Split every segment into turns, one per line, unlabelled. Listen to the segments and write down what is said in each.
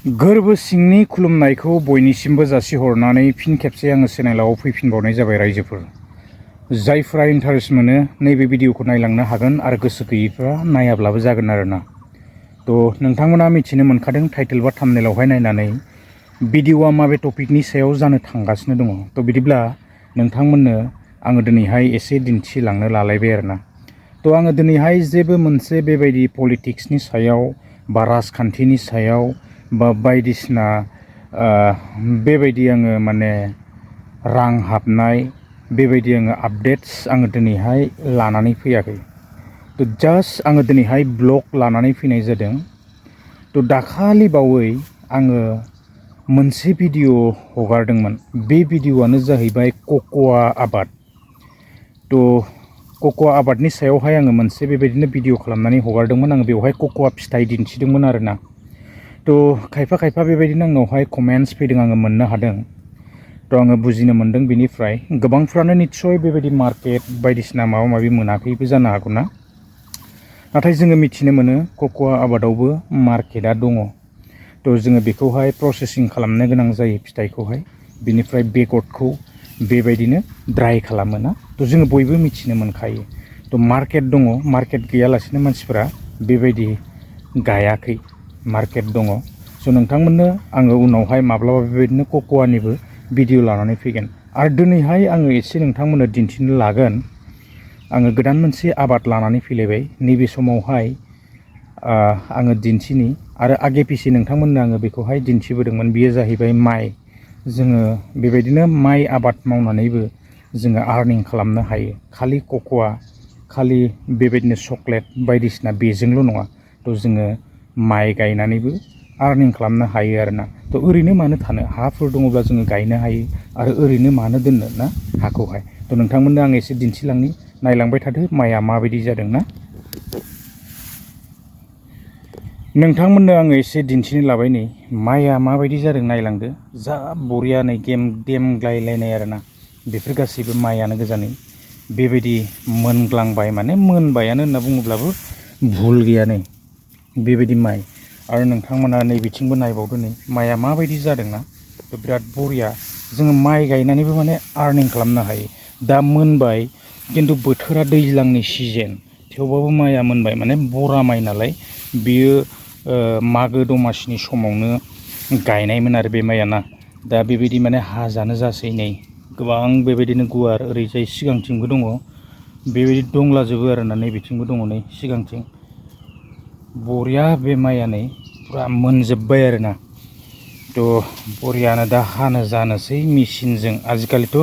गोरबो सिंनि खुलुमनायखौ बयनिसिमबो जासिहरनानै फिन खेबसे आङो चेनेलाव फैफिनबावनाय जाबाय रायजोफोर। जायफ्रा इन्टारेस्ट मोनो नैबे भिडिअखौ नायलांनो हागोन आरो गोसो गैयैफ्रा नायाब्लाबो जागोन आरोना। नोंथांमोना मिथिनो मोनखादों टाइटेल बा थाम्बनेलावहाय नायनानै भिडिअआ माबे टपिकनि सायाव जानो थांगासिनो दङ। बिदिब्ला नोंथांमोननो आङो दिनैहाय एसे दिन्थिलांनो लालायबाय आरोना। आङो दिनैहाय जेबो मोनसे बेबायदि पलिटिक्सनि सायाव बा राजखान्थिनि सायाव बा बायदिसिना बेबायदि आङो माने रां हाबनाय बेबायदि आपडेट्स आङो दिनैहाय लानानै फैयाखै। जास्ट आङो दिनैहाय ब्लग लानानै फैनाय जादों। दाखालि बावै आङो मोनसे भिडिअ हगारदोंमोन। बे भिडिअआनो जाहैबाय कक'आ आबाद। कक'आ आबादनि सायावहाय आङो मोनसे बेबायदिनो भिडिअ खालामनानै हगारदोंमोन। आङो बेवहाय कक'आ फिथाइ दिन्थिदोंमोन आरोना। खायफा बेबायदिनो आंनावहाय कमेन्ट्स फैदों, आङो मोननो हादों। आङो बुजिनो मोनदों बेनिफ्राय गोबांफ्रानो निस्सय बेबायदि मार्केट बायदिसिना माबा माबि मोनाखैबो जानो हागौना। नाथाय जोङो मिथिनो मोनो कक'आ आबादावबो मार्केटआ दङ। जोङो बेखौहाय प्रसेसिं खालामनो गोनां जायो फिथाइखौहाय। बिनिफ्राय बेगरखौ बेबायदिनो ड्राइ खालामोना। जोङो बयबो मिथिनो मोनखायो। मार्केट दङ, मार्केट गैयालासेनो मानसिफोरा बेबायदि गायाखै, मार्केट दङ। नोंथांमोननो आङो उनावहाय माब्लाबा बेबायदिनो कक'आनिबो भिडिअ लानानै फैगोन। आरो दिनैहाय आङो एसे नोंथांमोननो दिन्थिनो लागोन। आङो गोदान मोनसे आबाद लानानै फैलायबाय। नैबे समावहाय आङो दिन्थिनि आरो आगे पिछे नोंथांमोननो आङो बेखौहाय दिन्थिबोदोंमोन। बेयो जाहैबाय माइ। जोङो बेबायदिनो माइ आबाद मावनानैबो जोङो आर्निं खालामनो हायो। खालि कक'आ, खालि बेबायदिनो चक्लेट बायदिसिना बेजोंल' नङा। जोङो माइ गायनानैबो आर्निं खालामनो हायो आरोना। ओरैनो मानो थानो, हाफोर दङब्ला जोङो गायनो हायो। आरो ओरैनो मानो दोननो ना हाखौहाय। नोंथांमोननो आं एसे दिन्थिलांनि, नायलांबाय थादो माइआ माबायदि जादों ना। नोंथांमोननो आङो एसे दिन्थिनो लाबाय। नै माइआ माबायदि जादों नायलांदो। जा बरिया नै देमग्लायलायनाय आरोना। बेफोर गासैबो माइआनो गोजानै बेबायदि मोनग्लांबाय, माने मोनबायानो होनना बुङोब्लाबो भुल गैया। नै बेबायदि माइ। आरो नोंथांमोना नैबिथिंबो नायबावदो, नै माइआ माबायदि जादोंना। बिराद बरिया। जोङो माइ गायनानैबो माने आर्निं खालामनो हायो। दा मोनबाय, खिन्थु बोथोरा दैज्लांनि सिजेन, थेवबाबो माइआ मोनबाय। माने बरा माइ नालाय बियो मागो दमासिनि समावनो गायनायमोन आरो बे माइआ ना। दा बेबायदि माने हाजानो जासै। नै गोबां बेबायदिनो गुवार ओरैजाय सिगांथिंबो दङ। बेबायदि दंलाजोबो आरोना। नैबिथिंबो दङ, नै सिगांथिं बरिया। बे माइआ नै फुरा मोनजोब्बाय आरोना। बरियानो दा हानो जानोसै मेचिनजों। आजिखालिथ'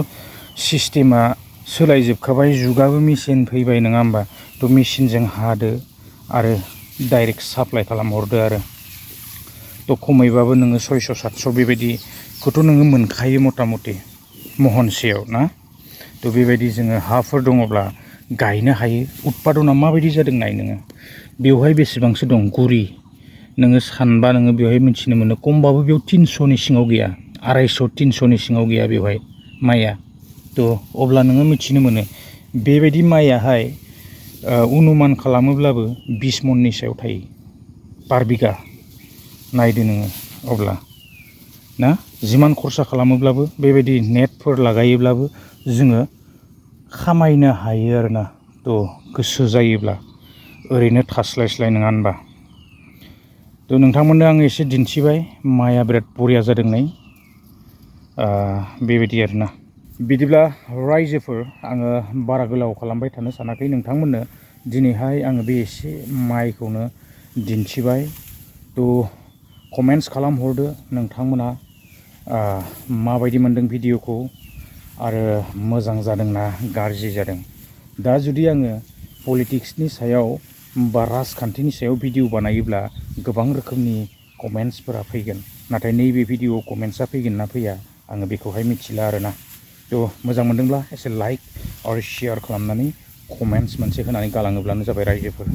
सिस्टेमा सोलायजोबखाबाय, जुगाबो मेचिन फैबाय नङा होमबा। मेचिनजों हादो आरो डाइरेक्ट साप्लाय खालामहरदो आरो। खमैबाबो नोङो 600-700 बेबायदिखौथ' नोङो मोनखायो मथा मथि महनसेयाव ना। बेबायदि जोङो हाफोर दङब्ला गायनो हायो। उत्पादना माबायदि जादों नाय नोङो। बेवहाय बेसेबांसो दं गुरि, नोङो सानबा नोङो बेवहाय मिथिनो मोनो। खमबाबो बेयाव 300नि सिङाव गैया, 250-300नि सिङाव गैया बेवहाय माइआ। अब्ला नोङो मिथिनो मोनो बेबायदि माइयाहाय अनुमान खालामोब्लाबो 20 मननि सायाव थायो पार बिगा। नायदो नोङो अब्ला ना। जिमान खरसा खालामोब्लाबो बेबायदि नेटफोर लागायोब्लाबो जोङो खामायनो हायो आरोना। गोसो जायोब्ला ओरैनो थास्लायस्लाय नङा होनबा। नोंथांमोननो आङो एसे दिन्थिबाय। माइआ बिराद बरिया जादों नै बेबायदि आरोना। बिदिब्ला रायजोफोर, आङो बारा गोलाव खालामबाय थानो सानाखै। नोंथांमोननो दिनैहाय आङो बे एसे माइखौनो दिन्थिबाय। कमेन्ट्स खालामहरदो नोंथांमोना माबायदि मोनदों भिडिअखौ, आरो मोजां जादोंना गाज्रि जादों। दा जुदि आङो पलिटिक्सनि सायाव बा राजखान्थिनि सायाव भिडिअ बानायोब्ला गोबां रोखोमनि कमेन्ट्सफोरा फैगोन। नाथाय नैबे भिडिअआव कमेन्ट्सआ फैगोन ना फैया आङो बेखौहाय मिथिला आरोना। मोजां मोनदोंब्ला एसे लाइक आरो शेयार खालामनानै कमेन्ट्स मोनसे होनानै गालाङोब्लानो जाबाय रायजोफोर।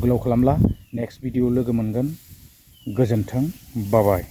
गोलाव खालामला, नेक्स्ट भिडिअ लोगो मोनगोन। गोजोन्थों, बाय बाय।